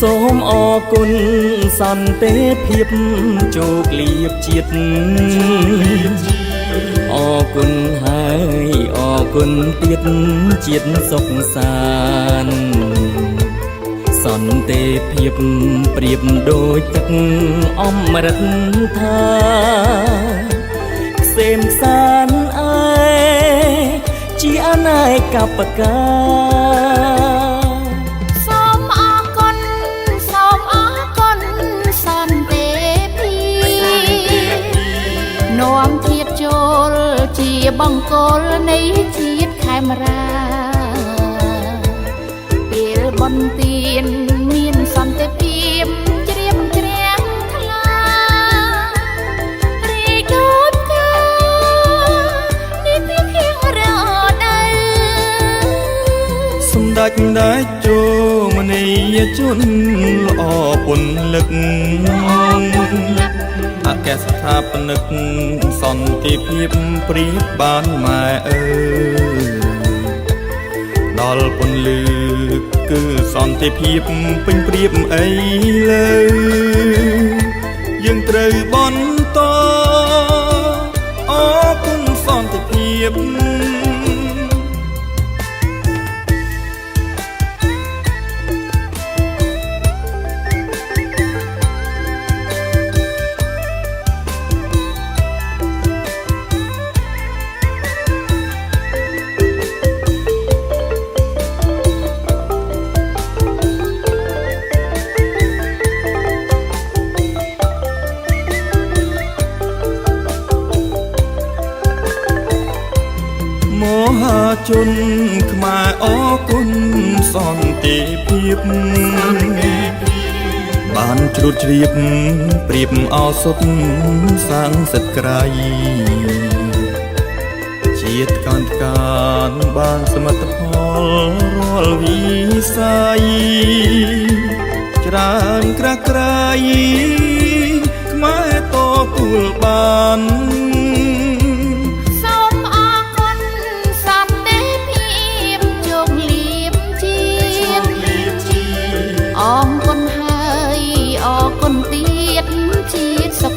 សូមអរគុណសន្តិភាពជោគលាភជាតិអរគុណហើយអរគុណទៀតជាតិសុខសាន្តសន្តិភាពប្រៀបដូចទឹកអមរិតថាក្សេមខ្សានអើយជាអនេកបកា សូមអរគុណសូមអរគុណសន្តិភាពនាំជាតិចូលជាបង្គោលនៃជាតិខេមរាពេលបុណ្យទានមានសន្តិភាពជ្រាបជ្រះថ្លារីកដូចផ្កានេះទីខៀងរដូវ សម្ដេចតេជោមនីជនល្អពុនលឹកអគ្គស្ថាបនិកសន្តិភាពប្រៀបបានម៉ែអើយដល់ពន្លឺគឺសន្តិភាពពេញប្រៀបអីលើយើងត្រូវបន្តអរគុណសន្តិភាព មហាជនខ្មែរអរគុណសន្តិភាពបានជ្រួតជ្រាបប្រៀបឱសថសាងសិទ្ធក្រៃជាតិកានកានបានសមិទ្ធផលរាល់វិស័យច្រើនក្រាស់ក្រៃខ្មែរតទួលបាន សូមអរគុណសន្តិភាពជោគលាភជាតិអរគុណហើយអរគុណទៀតជាតិសុខ